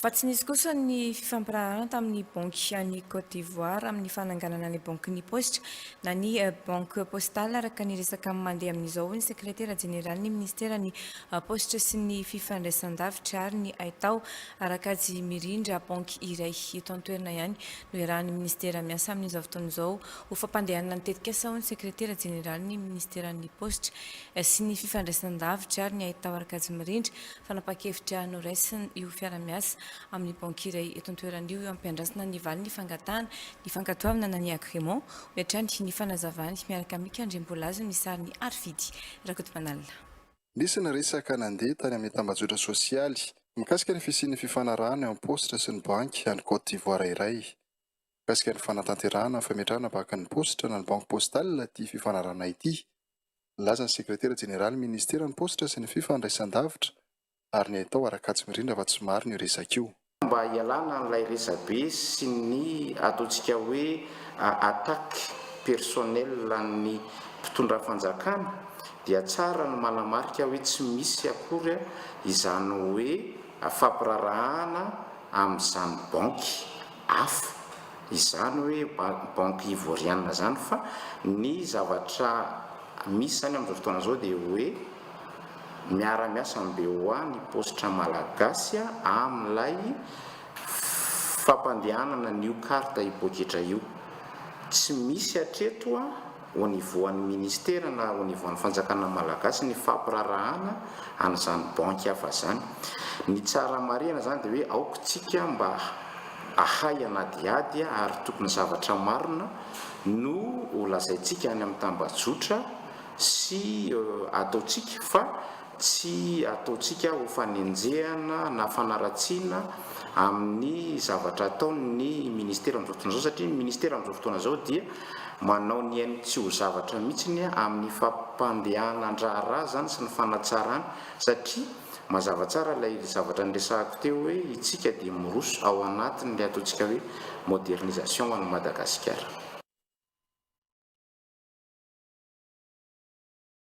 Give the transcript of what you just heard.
Fa tsy nisy kosa ny fifampiraharahana tamin'ny banky any Côte d'Ivoire amin'ny fananganana ny bankin'ny paositra na ny Banque postale araka ny resaka mandeha amin'izao, hoy ny sekretera jeneralin'ny minisiteran'ny paositra sy ny fifandraisandavitra ary ny haitao ara-kajy mirindra. Banky iray eto an-toerana ihany no iarahan'ny minisitera miasa amin'izao fotoana izao ho fampandehanana ny tetikasa, hoy ny sekretera jeneralin'ny minisiteran'ny paositra sy ny fifandraisandavitra ary ny haitao ara-kajy mirindra. Fanapahan-kevitra noraisina io fiara-miasa amin'ny banky iray eto an-toerana io eo am-piandrasana ny valin'ny fangatahana ny fankatoavana na ny agrément, hoy hatrany ny fanazavany miaraka amin'i Mika Andriambolazo ny sarin'i Harifidy Rakotomanalina. Nisy ny resaka nandeha tany amin'ny tambajotra sosialy mikasika ny fisian'ny fifanarahana eo amin'ny paositra sy ny banky any Côte d'Ivoire iray. Mikasika ny fanatanterahana ny fametrahana bankin'ny paositra na ny banque postale ity fifanarahana ity. Nilaza ny sekretera jeneralin'ny ministeran'ny paositra sy ny fifandraisandavitra ary ny haitao ara-kajy mirindra fa tsy marina io resaka io. Mba hialana an'ilay resabe sy ny ataontsika hoe attaque personnelle an'ny mpitondra fanjakana dia tsara ny manamarika hoe tsy misy akory izany hoe fampirarahana amin'izany banky hafa izany hoe banque ivoirienne izany fa ny zavatra misy izany amin'izao fotoana izao dia hoe miara-miasa amin'ny BOA ny paositra malagasy amin'ilay fampandehanana an'io carte hipoketra io. Tsy misy hatreto au niveau an'ny ministera na au niveau an'ny fanjakana malagasy ny fampirarahana an'izany banky hafa izany. Ny tsara marihana izany dia hoe aoka tsika mba ahay hanadihady ary tokony zavatra marina no ho lazaintsika any amin'ny tambajotra sy ataontsika fa Tsy ataontsika ho fanenjehana na fanaratsiana amin'ny zavatra ataony ny ministera amin'izao fotoana izao satria ny ministera amin'izao fotoana izao dia manao ny ainy tsy ho zavatra mihitsiny amin'ny fampandehanan-draharaha izany sy ny fanatsarana satria mazava tsara ilay zavatra niresahako teo hoe itsika dia miroso ao anatin'ilay ataontsika hoe modernisation ho an'i Madagasikara.